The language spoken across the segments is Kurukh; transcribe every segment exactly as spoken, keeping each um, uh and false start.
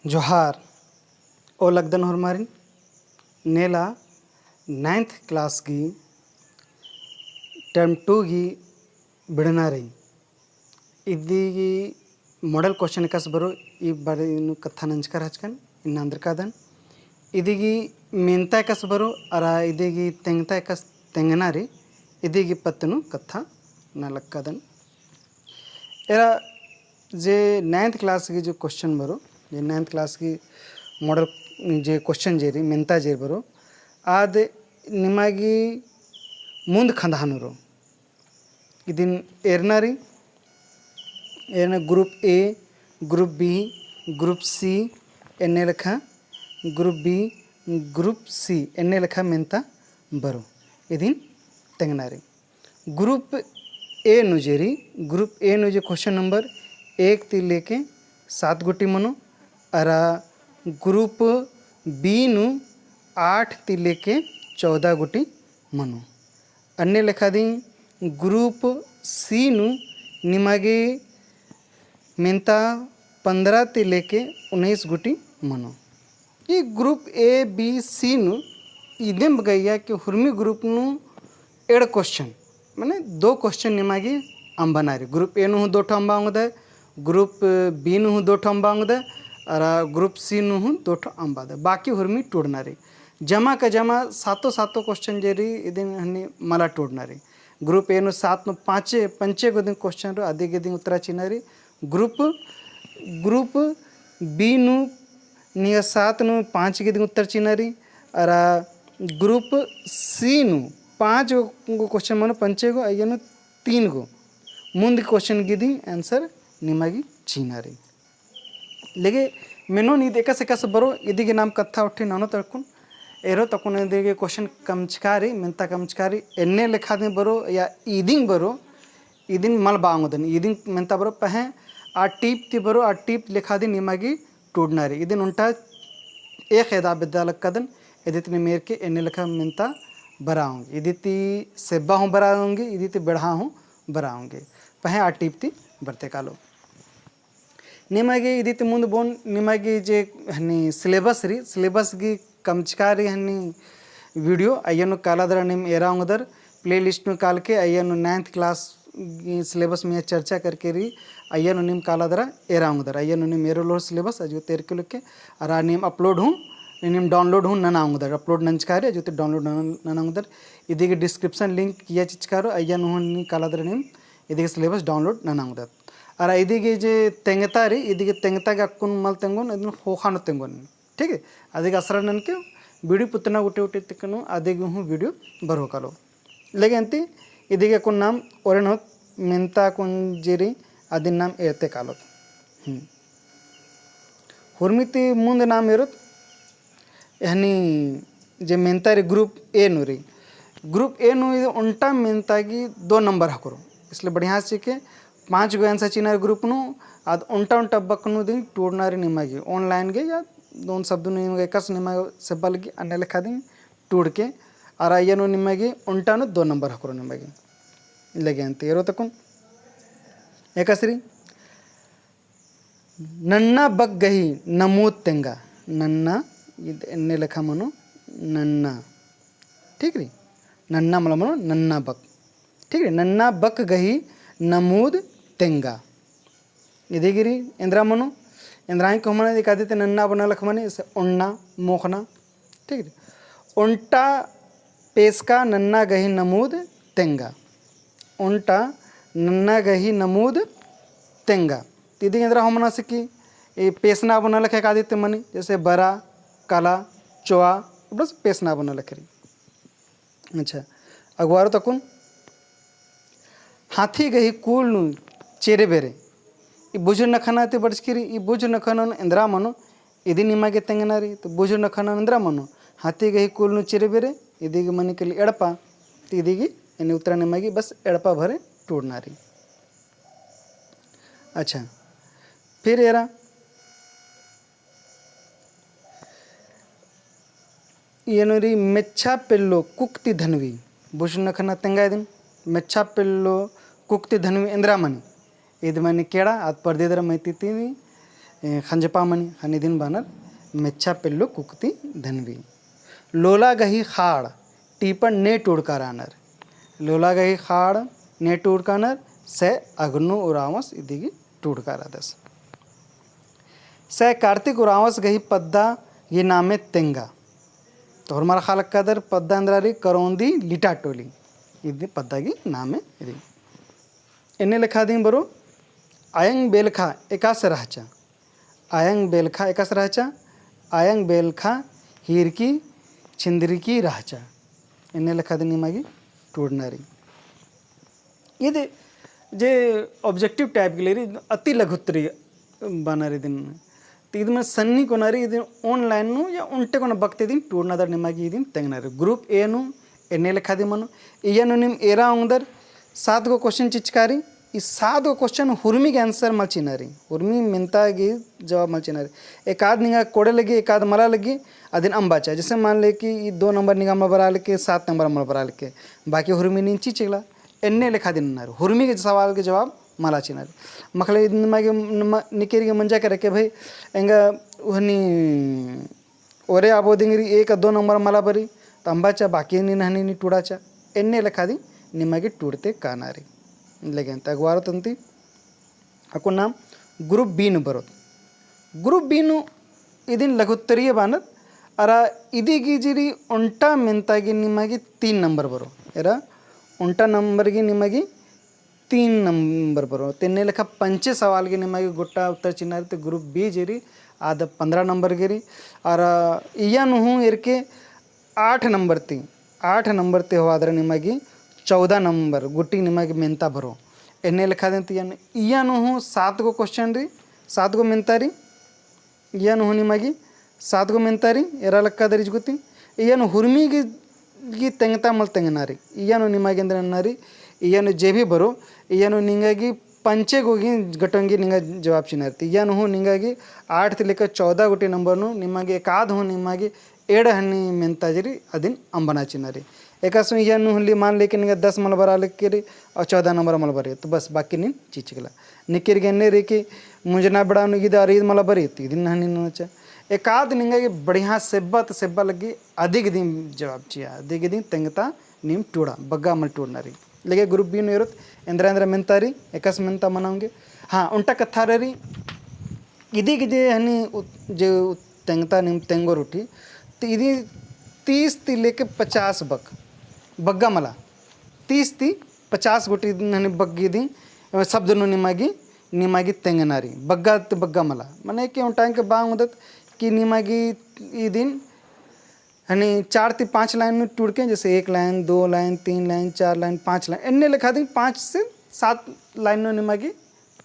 जोहार। ओ लगदन होरमारिन, नेला ninth class गही term two गही बिड़ना रई। इदी गही model question एकासे बरओ, ई बारे नू कत्था नंजका रहचकन, इन्ना अंदर कादन। इदी गही मेन्ता एकासे बरओ, अरा इदी गही तेंगता एकासे तेंगना रई, इदी गही पत्त नू कत्था नलख कादन। एरा जे ninth class गही जो question बरओ, जे ninth class गही model जे question जे रई, मेन्ता जे बरओ, आद निमा गही मुन्द खंदहा नू रओ। इदिन एरना रई, एरना group A, group B, group C, एन्ने लेखा group B, group C, एन्ने लेखा मेन्ता बरओ। इदिन तेंगना रई। Group A नू जे रई, group A नू जे question number एक ती लेके सात गुटी मनो, अरा group B नू आठ ती लेके चौदह गुटी मनो। अन्ने लेखा दिम group C नू निमा गे मेन्ता पन्द्रह ती लेके उन्नीस गुटी मनो। ई group A, B, C नू इदिम बग्गेया कि हुरमी group नू एंड़ question, माने दो question निमा गे अम्बना रई। Group A नू हूँ दो ठो अम्बा ओंगदय, group B नू हूँ दो ठो अम्बा ओंगदय, अरा group C नू हूँ दो ठो अम्बा दय। बाकी हुरमी टूड़ना रई। जमा का जमा सातो सातो question जे रई, इदिन हन्नी मला टूड़ना रई। Group A नू सात नू पाँचे, पंचे गो दिम question रओ, अदी गे दिम उत्तरा चिअना रई। Group, group B नू निंगा सात नू पाँच गे दिम उत्तर चिअना रई, अरा group C नू पाँच गो question मनो, पंचे गो, अइय्या नू तीन गो मुन्द question गे दिम answer निमा गे चिअना रई। लेगे मेनोन ईद एकासे एकासे बरओ, इदी गे नाम कत्था उठी ननोत अक्कुन, एरोत अक्कुन इदी गे question कमचका रई, मेन्ता कमचका रई, एन्ने लेखा दिम बरओ या इदिन बरओ, इदिन मल बआ ओंगदन, इदिन मेन्ता बरओ पहें आ टीप ती बरओ, आ टीप लेखा दिम निमा गे टूड़ना रई। इदिन ओन्टा एक एदा बेद्दा लक्कादन, इदी ती नीम एरके एन्ने लेखा मेन्ता बरआ ओंगी, इदी ती सेब्बा हूँ बरआ ओंगी, इदी ती बेड़हा हूँ बरआ ओंगी। पहें आ टीप ती बरते कालो। निमा गे इदी ती मुन्द बओन, निमा गे जे हन्नी syllabus रई, syllabus गही कमचका रई हन्नी video, अइय्या नू काला दरा नीम एरा ओंगदर, playlist नू कालके अइय्या नू ninth class गही syllabus मइय्याँ चर्चा करके रई, अइय्या नू नीम काला दरा एरा ओंगदर, अइय्या नू नीम एरोर syllabus, अजगो ती एरके लक्के, अरा नीम upload हूँ, नीम download हूँ नना ओंगदर, upload नंजका रई, अजगो ती download नना, नना ओंगदर, इदी गे description link किइय्या चिचका रओ, अइय्या नू हूँ नीम काला दरा नीम इदी गे syllabus download नना ओंगदर। अरा इदी गे जे तेंगता रई, इदी गे तेंगता गे अक्कुन मल तेंगोन, इदिन ख़ोख़ा नू तेंगोन। ठीक है, अदी गे असरा ननके video पुतना उटे उटे तिकनो, अदी गे हूँ video बरओ कालो। लेगे अन्ती इदी गे अक्कुन नाम ओरे नू मेन्ता अक्कुन जे रई, अदिन नाम एरते कालोत। हम्म। हुरमी ती मुन्द नाम एरोत, एहनी जे मेन्ता रई group A नू रई। Group A नू ओन्टा मेन्ता गे दो number ख़क्खरो। इसलिए बढ़िया से चिके पाँच गो answer चिअना रई group नू, आद ओन्टा ओन्टा बक नू दिम टूड़ना रई निमा गे। Online गे या दोन शब्द नू निमा गे एकासे निमा गे सेब्बा लगी अन्ने लेखा दिम टूड़के। अरा अइय्या नू निमा गे ओन्टा नू दो number ख़क्खरो निमा गे। लेगे अन्ती एरोत अक्कुन। एकासे रई नन्ना बक गही नमूद तेंगा। नन्ना, इद एन्ने लेखा मनो, नन्ना। ठीक रई? नन्ना मला मनो, नन्ना बक। ठीक रई? नन्ना बक गही नमूद तेंगा। इदी गे रई, एन्द्रा मनो, एन्द्रा ही को मनो, एकादी ती नन्ना बना लख मनी, जैसे ओन्ना, मोख़ना। ठीक रई? ओन्टा पेसका नन्ना गही नमूद तेंगा। ओन्टा नन्ना गही नमूद तेंगा। ती इदी गे एन्द्रा हूँ मना सकी, ए पेसना बना लखे एकादी ती मनी, जैसे बरा, कला, चोआ, बस पेसना बना लखे रई। अच्छा, अगुवारोत अक्कुन हाथी गही कूल नू चेरे बेरे। ई बुझुर नखना ती बरचकी रई, ई बुझुर नखना नू एन्द्रा मनो, इदी निमा गे तेंगना रई, तो बुझुर नखना नू एन्द्रा मनो, हाथी गही कूल नू चेरे बेरे, इदी गे मनी केली एड़पा, तो इदी गे एन्ने उत्तरा निमा गे बस एड़पा भरे टूड़ना रई। अच्छा, फिर एरा, एन्ने रई मेच्छा पेल्लो कुक्ति धनवी, बुझुर नखना तेंगा इदिन, मेच्छा पेल्लो कुक्ति धनवी एन्द्रा मनी, इद मनी केड़ा, आद परदी दरा मइय्याँ ती नी, ए, खंजपा मनी, ख़ने इदिन बअनर मेच्छा पेल्लो कुक्ति धनबी। लोला गही ख़ाड़ टीपन ने टूड़का रअनर। लोला गही ख़ाड़ ने टूड़का रअनर, सै अगनू उराँवस इदिगी टूड़का रअदस। सै कार्तिक उराँवस गही पद्दा गही नामे तेंगा। तो होरमर ख़ाल कादर पद्दा एन्दरा रई करौंदी लिटा टोली। इदी पद्दा गही नामे इदी। एन्ने लेखा दिम बरो, आयंग बेलखा एकासे रहचा। आयंग बेलखा एकासे रहचा, आयंग बेलखा हीरकी छिंदरकी रहचा। एन्ने लेखा दिम निमागी टूड़ना रई। इद जे objective type गे ले रई, अति लघुत्तरी बअना रई इदिन। तो इद मने सन्नी कोना रई, इदिन online नू या ओन्टे कोना बखते दिम टूड़ना दरा निमागी इदिन तेंगना रई। Group A नू एन्ने लेखा दिम मनो। इया नू नीम एरा ओंगदर सात गो question चिचका रई। ई सात गो question हुरमी गे answer मल चिअना रई। हुरमी मेन्ता गे जवाब मल चिअना रई। एकाद निंगा कोड़े लगी, एकाद मला लगी, अदिन अम्बा चा। जैसे मान ले कि ई दो नंबर निंगा मल बरआ लगे, सात नंबर मल बरआ लगे। बाकी हुरमी नीन चिचकला। एन्ने लेखा दिम ननर। हुरमी गे सवाल गे जवाब मला चिअना रई। मखले इदिन निमागे निकेर गे मंजा केरा कि भई एंगा उहनी ओरे आबो दिंगरी एक दो नंबर मला बरई, त अम्बा चा बाकी नीन हनी नी टूड़ा चा। एन्ने लेखा दिम निमागे टूड़ते काना रई। लेकिन त अगवारो तंती अक्कुन नाम group B नू बरोत। Group B नू इदिन लघुत्तरीय बअनर, अरा इदी गे जे रई ओन्टा मेन्ता गे निमागे तीन नंबर बरो। एरा ओन्टा नंबर गे निमागे तीन नंबर बरो। तो एन्ने लेखा पंचे सवाल गे निमागे गोट्टा उत्तर चिअना रई, तो group B जे रई आद पन्द्रह नंबर गे रई। अरा इया नू हूँ एरके आठ नंबर ती, आठ नंबर ती होआ दरा निमागे चौदह नंबर गूटी निमागे मेन्ता बरो। एन्ने लेखा दिम ती इया नू, इया नू हूँ सात गो question रई, सात गो मेन्ता रई। इया नू हूँ निमागे सात गो मेन्ता रई, एरा लक्का दरा इजगुती। इया नू हुरमी गे, गे तेंगता मल तेंगना रई। इया नू निमागे एन्देर नन्ना रई, इया नू जे भी बरो, इया नू निंगा गे पंचे गो गे गटंगी निंगा जवाब चिअना रई। इया नू हूँ निंगा गे आठ ती लेकर चौदह गूटी नंबर नू निमागे एकाद हूँ निमागे एड़ हनी मेन्ता जे रई अदिन अम्बना चिअना रई। एकासे इया नू हूँ ली मान ले कि निंगा दस मल बरआ लगे रई और चौदह नंबर मल बरई, तो बस बाकी नीन चिचकला। निकेर गे एन्ने रई कि मुंजना बेड़ा नू ईद अरा ईद मल बरई, तो इदिन हनी नना चा। एकाद निंगा गे बढ़िया सेब्बा तो सेब्बा लगी, अदिगे दिम जवाब चिआ, अदिगे दिम तेंगता नीम टूड़ा, बग्गा मल टूड़ना रई। लेकिन group B नू एरोत एन्दरा एन्दरा मेन्ता रई, एकासे मेन्ता मना ओंगे। हाँ, ओन्टा कत्था रई, इदी गे जे हनी उत-, जे उत-, तेंगता नीम तेंगोर उठी, तो इदी तीस ती लेके पचास बक, बग्गा मला, तीस ती पचास गूटी हनी बग्गी दी, अ, शब्द नू निमागे, निमागे तेंगना रई, बग्गा ती बग्गा मला। मने कि ओन्टा एंके बआ ओंगदत कि निमागे इदिन हनी चार ती पाँच line नू टूड़के, जैसे एक line, दो line, तीन line, चार line, पाँच line, एन्ने लेखा दिम पाँच से सात line नू निमागे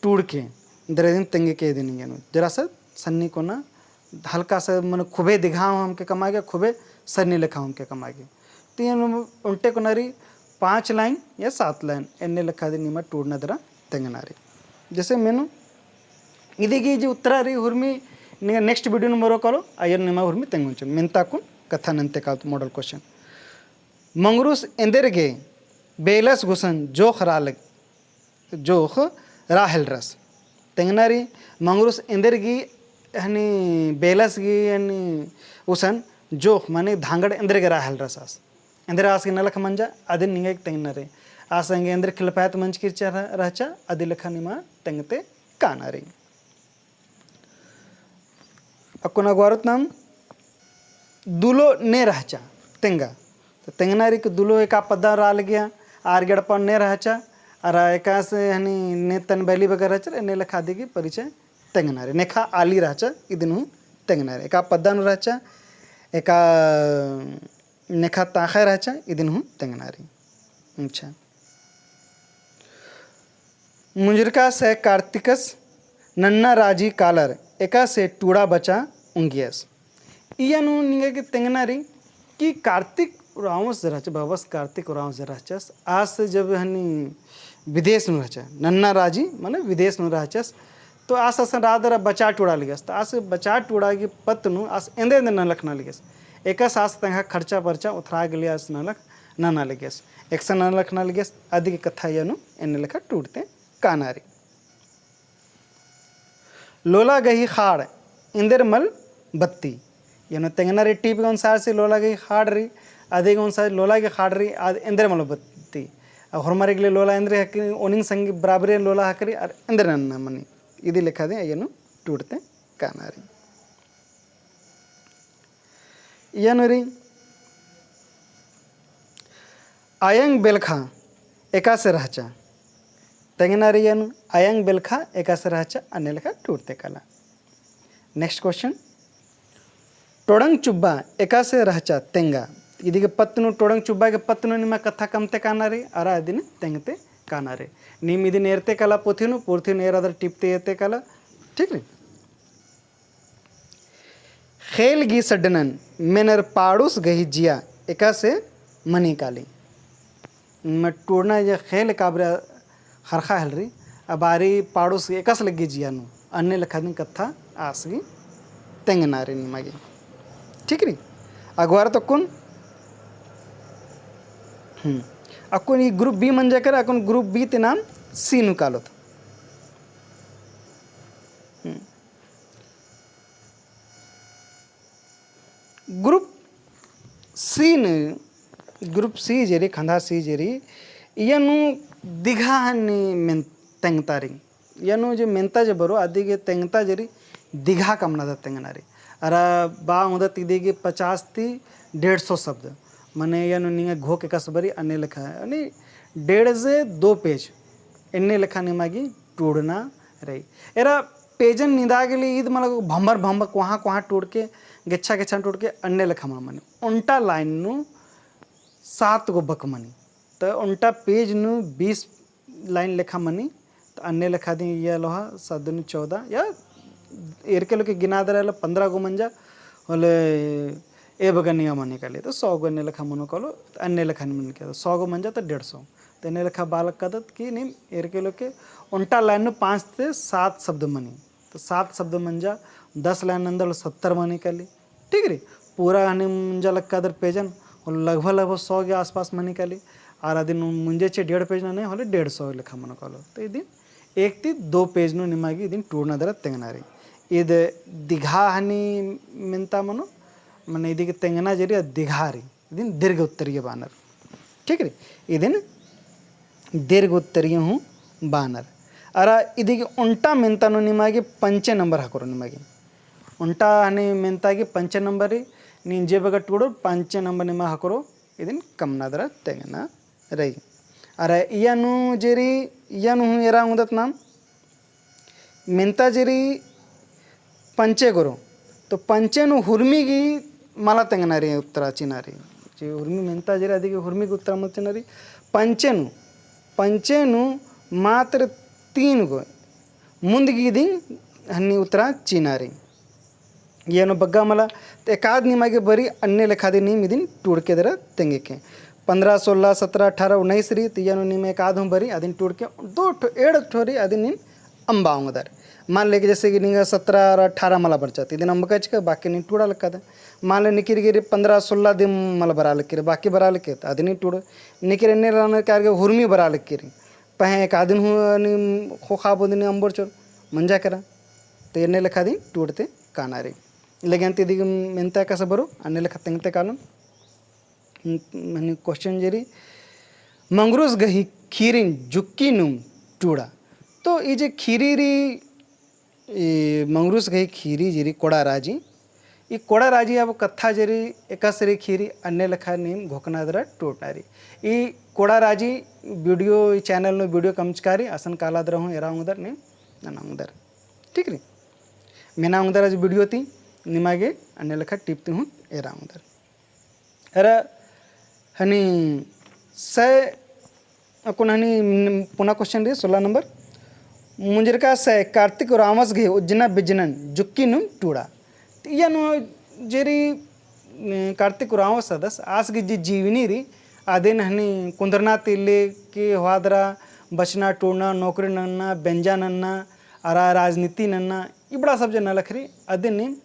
टूड़के, दरा दिम तेंगके इदिन एंगे नू। जरा सा सन्नी कोना, हल्का सा मने खूबे दिघा हूँ एमके कमागे, खूबे सन्नी लेखा हूँ एमके कमागे। तो इया नू ओन्टे कोना रई पाँच line या सात line, एन्ने लेखा दिम निमा टूड़ना दरा तेंगना रई। जैसे मेनू इदी गे जे उत्तरा रई हुरमी निंगा next video नू बरो कालो, अयन निमा हुरमी तेंगोन चिओन। मेन्ता कुन कत्था नन्ते कालत model question। मंगरुस एन्देर गे बेलस गुसन जोख रआ लग-, जोख रआ हेलरस। तेंगना रई मंगरुस एन्देर गे हनी बेलस गे हनी गुसन जोख मने धांगड़ एन्देर गे रआ हेलरस आस। एन्देर आस गे नलख मंजा, अदिन निंगा गे तेंगना रई। आस एंगे एन्देर खिलफायत मंजकी चिआ रह-, रहचा, अदी लेखा निमा तेंगते काना रई। अक्कुन अगवारोत नाम दुलो ने रहचा, तेंगा। तो तेंगना रई कि दुलो एका पद्दा रआ लगिया, आर गे एड़पा ने रहचा, अरा एकासे हनी ने तन बैली बगर रहचा, एन्ने लेखा अदिगे परिचय तेंगना रई। नेखा आली रहचा, इदिन हूँ तेंगना रई। एका पद्दा नू रहचा, एका नेखा ताख़य रहचा, इदिन हूँ तेंगना रई। अच्छा। मुंजरका सै कार्तिकस नन्ना राजी कालर एकासे टूड़ा बचा उंगियस। इया नू निंगा गे तेंगना रई कि कार्तिक उराँवस रहचा, भगवस कार्तिक उराँवस रहचस। आस जब हनी विदेश नू रहचा, नन्ना राजी माने विदेश नू रहचस, तो आस असन रआ दरा बचा टूड़ा लगियस। तो आस बचा टूड़ा गे पत्त नू आस एन्देर एन्देर नलख नना लगियस। एकासे आस तंग्है खर्चा पर्चा उथरा गे ले आस नलख नना लगियस। एकसन नलख नना लगियस, अदिगे कत्था इया नू एन्ने लेखा टूड़ते काना रई। लोला गही खाड़ एन्देर मल बत्ती। यानो तेंगना रई टीप गे ओनसार से लोला गही खाड़ रई, अदिगे ओनसार लोला गही खाड़ रई, आद एन्देर मल बत्ती। आ होरमर इगले लोला एन्देर हकरी, ओनिंग संगी बराबरे लोला हकरी, अर एन्देर नन्ना मनी। इदी लेखा दे यानो टूड़ते काना रई। यानो रई, अयंग बेलखा एकासे रहचा। तेंगना रई यानो, अयंग बेलखा एकासे रहचा, अन्ने लेखा टूड़ते काला। Next question, टोड़ंग चुब्बा एकासे रहचा तेंगा। इदी गे पत्त नू, टोड़ंग चुब्बा गे पत्त नू निमा कत्था कमते काना रई, अरा इदिन तेंगते काना रई। नीम इदिन एरते काला पोथी नू, पोथी नू एरादर टिपते एरते काला, ठीक रई। खेल गही सड्डनन मेनर पाड़ुस गही जिया एकासे मनी काली। मत टूड़ना जे खेल काबरे खरखा हेलरी, आ बारी पाड़ुस एकासे लग्गी जिया नू, अन्ने लेखा दिन कत्था आस गही तेंगना रई निमा गे। ठीक रई? अगवार तो कुन? हम्म। अक्कुन ई group B मंजा केरा, अक्कुन group B ती नाम C नू कालोत। हम्म। Group C नू, group C जे रई, खंधा C जे रई, इया नू दिघा हनी मेन-, तेंगता रई। इया नू जे मेन्ता जे बरो, अदी गे तेंगता जे रई, दिघा कमना दरा तेंगना रई। अरा बआ ओंगदत इदी गे पचास ती डेढ़ सौ शब्द। मने इया नू निंगा घोख एकासे बरी अन्ने लेखा, यानी डेढ़ से दो page। एन्ने लेखा निमा गे टूड़ना रई। एरा pageन निंदा गे ले ईद मला भम्बर भम्बर कोहाँ कोहाँ टूड़के, गेच्छा गेच्छा टूड़के अन्ने लेखा मल मनी। ओन्टा line नू सात गो बक मनी। त ओन्टा page नू बीस line लेखा मनी। त अन्ने लेखा दिन इया लोहा सात दूनी चौदह या एरके लोके गिना दरा ला पन्द्रह गो मंजा होले ए बगनिया मनी काली। त सौ गो अन्ने लेखा मनो कालो, त अन्ने लेखा मनी कालो, सौ गो मंजा त डेढ़ सौ। त एन्ने लेखा बआ लक्कादत कि नीम एरके लोके ओन्टा line नू पाँच ते सात शब्द मनी। त सात शब्द मंजा, दस line नन्दल सत्तर मनी काली। ठीक रई? पूरा हनी मुंजा लक्कादर pageन, होले लगभग लगभग सौ के आसपास मनी काली। आर अदिन मुंजे चे डेढ़ page नने होले डेढ़ सौ लेखा मनो कालो। त इदिन एक ती दो page नू निमा गे इदिन टूड़ना दरा तेंगना रई। ईद दिघा हनी मेन्ता मनो, मने इदी गे तेंगना जे रई दिघा रई। इदिन दीर्घ उत्तरीय बानर। ठीक रई? इदिन दीर्घ उत्तरीय हूँ बानर। अरा इदी गे ओन्टा मेन्ता नू निमा गे पंचे नंबर हकरो निमा गे। ओन्टा हनी मेन्ता गे पंचे नंबर रई, नीन जे बग्गे टूड़ो पंचे नंबर निमा हकरो, इदिन कमना दरा तेंगना रई। अरा इया नू जे रई, इया नू हूँ एरा ओंगदत नाम, मेन्ता जे रई पंचे गरो। तो पंचे नू हुरमी गही मला तेंगना रई उत्तरा चिअना रई। जे हुरमी मेन्ता जे रई अदी गही हुरमी गही उत्तरा मला चिअना रई। पंचे नू, पंचे नू मात्र तीन गो मुन्द गही इदिन हनी उत्तरा चिअना रई। इया नू बग्गे मला, त एकाद निमा गे बरी अन्ने लेखा दिन नीम इदिन टूड़के दरा तेंगेके। पन्द्रह, सोलह, सत्रह, अठारह, उन्नीस रई, त इया नू नीम एकाद हूँ बरी, अदिन टूड़के दो ठो, एंड़ ठो रई, अदिन नीम अम्बा ओंगदर। मान ले कि जैसे कि निंगा सत्रह अरा अठारह मला बरचत, इदिन अम्बका चिका, बाकी नीम टूड़ा लक्कादर। मान ले निकिर गे रई पन्द्रह, सोलह दिन मला बरआ लगी रई, बाकी बरआ लगी रई, त अदिन नीम टूड़ा। निकिर एन्ने रअनर का गे हुरमी बरआ लगी रई। पहें एकादिन हूँ नीम ख़ोख़ा बओन दिम अम्बर चोर, मंजा केरा। त एन्ने लेखा दिन टूड़ते काना रई। लेकिन ती इदी गे मेन्ता एकासे बरो, अन्ने लेखा तेंगते कालोन। हम्म, मने question जे रई, मंगरुस गही खीरिन जुक्की नुम टूड़ा। तो ई जे खीरी रई, ई मंगरुस गही खीरी जे रई कोड़ा राजी, ई कोड़ा राजी अब कत्था जे रई एकासे रई खीरी अन्ने लेखा नीम घोखना दरा टूड़ना रई। ई कोड़ा राजी video, ई channel नू video कमचका रई, असन काला दरा हूँ एरा ओंगदर नीम नना ओंगदर। ठीक रई? मेना ओंगदर आज video ती, निमा गे अन्ने लेखा टिप ती हूँ एरा ओंगदर। अरा हनी सय, अक्कुन हनी पुना question रई सोलह नंबर। मुंजरका सय कार्तिक उराँवस गही उज्जना बिज्जनन जुक्की नुम टूड़ा। त इया नू जे रई, अ, कार्तिक उराँवस अदस आस गही जे जीवनी रई, अदिन हनी कुन्दरना ती लेके होआ दरा बचना टूड़ना, नौकरी नन्ना, बेंजा नन्ना, अरा राजनीति नन्ना, इबड़ा सब जे नलख रई, अदिन नीम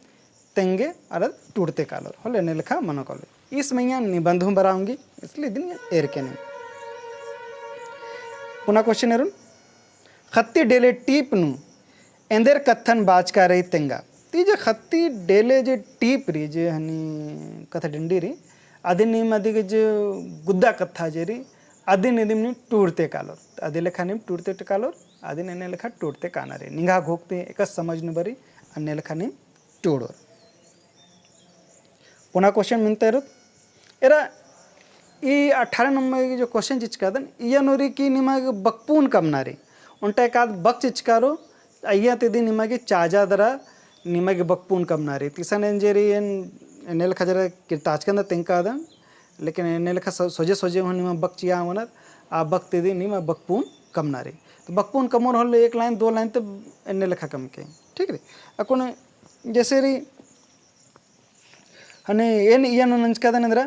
तेंगे अरा टूड़ते कालोर, होले एन्ने लेखा मनो कालोर। इस मइय्याँ निबंध हूँ बरआ ओंगी, इसलिए इदिन एरके नीम। पुना question एरोन, ख़त्ती डेले टीप नू एन्देर कत्थन बाचका रई तेंगा। ती जे ख़त्ती डेले जे टीप रई, जे हनी कत्था डंडी रई, अदिन नीम अदिगे जे गुद्दा कत्था जे रई, अदिन इदिम नीम टूड़ते कालोर। अदि लेखा नीम टूड़ते कालोर, अदिन एन्ने लेखा टूड़ते काना रई। निंगा घोखते एकस समझ नू बरई, अन्ने लेखा नीम टूड़ोर। पुना question मेन्ता एरोत। एरा ई अठारह नंबर की जो question चिचकादन, इया नू रई कि निमा गे बकपुन कमना रई। ओन्टा एकाद बक चिचकारो, अइया ती इदिन निमा गे चाजा दरा निमा गे बकपुन कमना रई। ती इसन एन जे रई एन, एन्ने लेखा जरा किर्ताचकन दा तेंगकादन, लेकिन एन्ने लेखा सो-, सोझे सोझे हूँ निमा बक चिआ ओंगनर, आ बक ती इदिन निमा बकपुन कमना रई। तो बकपुन कमोर होले एक line, दो line तो एन्ने लेखा कमके। ठीक रई? अक्कुन जैसे रई हने एन इया नू नंजकादन एन्दरा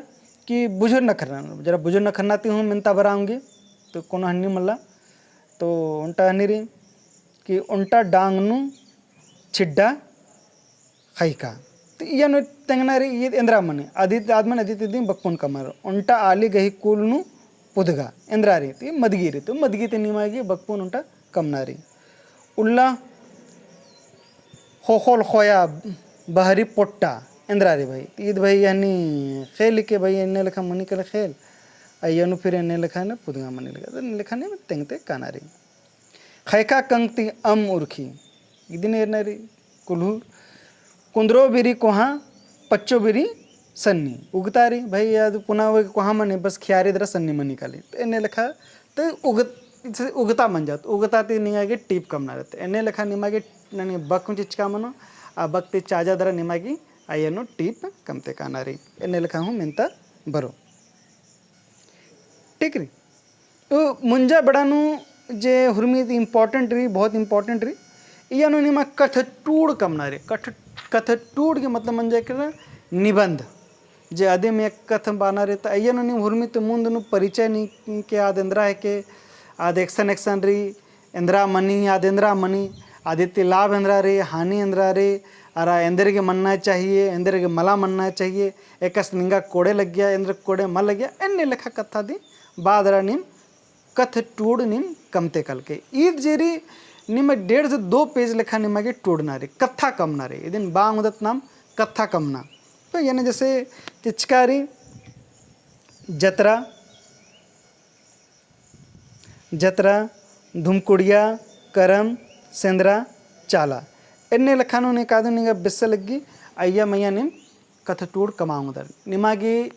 कि बुझुर नखरना, जरा बुझुर नखरना ती हूँ मेन्ता बरआ ओंगी, तो कोनो हन्नी मल्ला, तो ओन्टा हन्नी रई कि ओन्टा डांग नू छिड्डा ख़इका। तो इया नू तेंगना रई, इया एन्दरा मनी, अदि आद मनी अदि ती इदिन बकपुन कमर, ओन्टा आली गही कुल नू पुदगा, एन्दरा रई, ती मदगी रई, तो मदगी ती निमा गे बकपुन ओन्टा कमना रई। उल्ला ख़ोख़ोल ख़ोया बहरी पोट्टा, एन्दरा रई भाई। ती ईद भाई हनी ख़ेल के भाई एन्ने लेखा मनी कले ख़ेल, अइया नू फिर एन्ने लेखा ने पुदगा मनी लेखा, तो एन्ने लेखा ने तेंगते काना रई। ख़ैखा कंग ती अम उरखी, इदिन एरना रई, कुल्हू कुन्दरो बीरी कोहाँ, पच्चो बीरी सन्नी। उगता रई, भाई, आद पुना वे कोहाँ मनी, बस खियारी दरा सन्नी मनी काली। तो एन्ने लेखा, तो उगत-, उगता मंजा, तो उगता ती निमा गे टीप कमना रई। तो एन्ने लेखा निमा गे ननी बक हूँ चिचका मनो, आ बक ती चाजा दरा निमा गे अइया नू टीप कमते काना रई। एन्ने लेखा हूँ मेन्ता बरो। ठीक रई। तो मुंजा बड़ा नू जे हुरमी ती important रई, बहुत important रई। इया नू निमा कत्थटूड़ कमना रई। कत्थ-, कत्थटूड़ के मतलब मंजा केरा निबंध। जे अदिम एक कत्थ बाना रई, तो इया नू निम हुरमी ती मुन्द नू परिचय नीम के आद एन्दरा हेके, आद एकसन एकसन रई, एन्दरा मनी, आद एन्दरा मनी, अदि ती लाभ एन्दरा रई, हानि एन्दरा रई, अरा एन्देरगे मन्ना चाहिए, एन्देरगे मला मन्ना चाहिए, एकस निंगा कोड़े लग्गिया, एन्देर कोड़े मल लग्गिया, एन्ने लेखा कत्था दी बअदरा नीम कत्थटूड़ नीम कमते कलके। ईद जे रई निम डेढ़ से दो page लेखा निमा गे टूड़ना रई, कत्था कमना रई। इदिन बआ ओंगदत नाम कत्था कमना। तो एन्ने जैसे चिचका रई जतरा, जतरा, धुमकुड़िया, करम, सेंदरा, चाला। एन्ने लेखा नू ने कादू निंगा बेस्स लग्गी, अइया मइया नीम कत्थटूड़ कमआ ओंगदर। निमा गे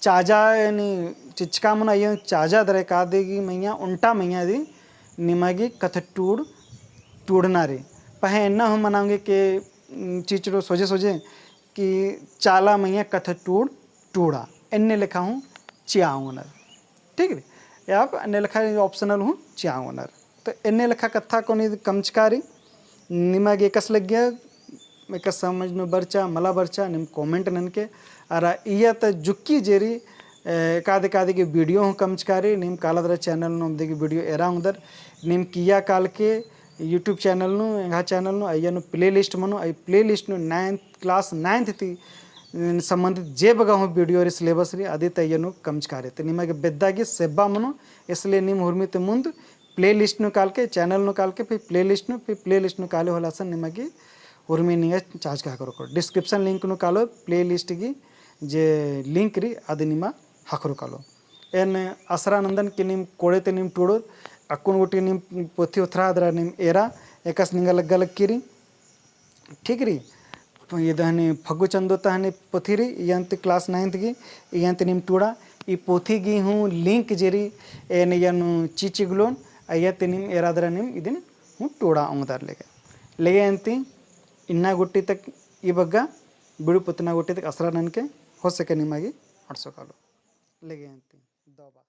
चाजा यानी चिचका मनो अइया चाजा दरा कादे गे मइया ओन्टा मइया दी निमा गे कत्थटूड़ टूड़ना रई। पहें एन्ना हूँ मना ओंगे के, उम, चिचड़ो सोझे सोझे कि चाला मइया कत्थटूड़ टूड़ा। एन्ने लेखा हूँ चिआ ओंगनर। ठीक रई? या आप एन्ने लेखा optional हूँ चिआ ओंगनर। तो एन्ने लेखा कत्था कोनी कमचका रई, निमा गे एकस लग्गिया, एकस समझ नू बरचा, मला बरचा, नीम comment ननके, अरा इया त जुक्की जे रई, ए, एकाद एकाद गे video हूँ कमचका रई, नीम काला दरा channel नू अमदे गे video एरा ओंगदर, नीम किया कालके YouTube channel नू, एंग्है channel नू, अइया नू playlist मनो, अई playlist नू ninth class ninth ती, अ, संबंधित जे बग्गे हूँ video रई syllabus रई, अदि त अइया नू कमचका रई। तो निमा गे बेद्दा गे सेब्बा मनो, इसलिए नीम हुरमी ती मुन्द playlist नू कालके, channel नू कालके, फिर playlist नू, फिर playlist नू काले होले असन निमा गे हुरमी निंगा चाचका ख़क्खरओ। Description link नू कालो playlist गे जे link रई, अदि निमा ख़क्खरओ कालो। एन असरा नन्दन कि नीम कोड़े ती नीम टूड़ोर, अक्कुन गूटी नीम पोथी उथरा दरा नीम एरा, एकस निंगा लग्गा लग्गी रई। ठीक रई? ईद हनी फग्गु चंदो ता हनी पोथी रई, इयंत class ninth गी, इयंत नीम टूड़ा, ई पोथी गी हूँ link जे रई, एन इया नू चिचिगलोन, अइया ती नीम एरा दरा नीम इदिन हूँ टूड़ा ओंगदर लेगे। लेगे अन्ती इन्ना गूटी तक ई बग्गा, बिड़ू पुतना गूटी तक असरा ननके हो सके निमा गी अंड़सो कालो। लेगे अन्ती दो बा।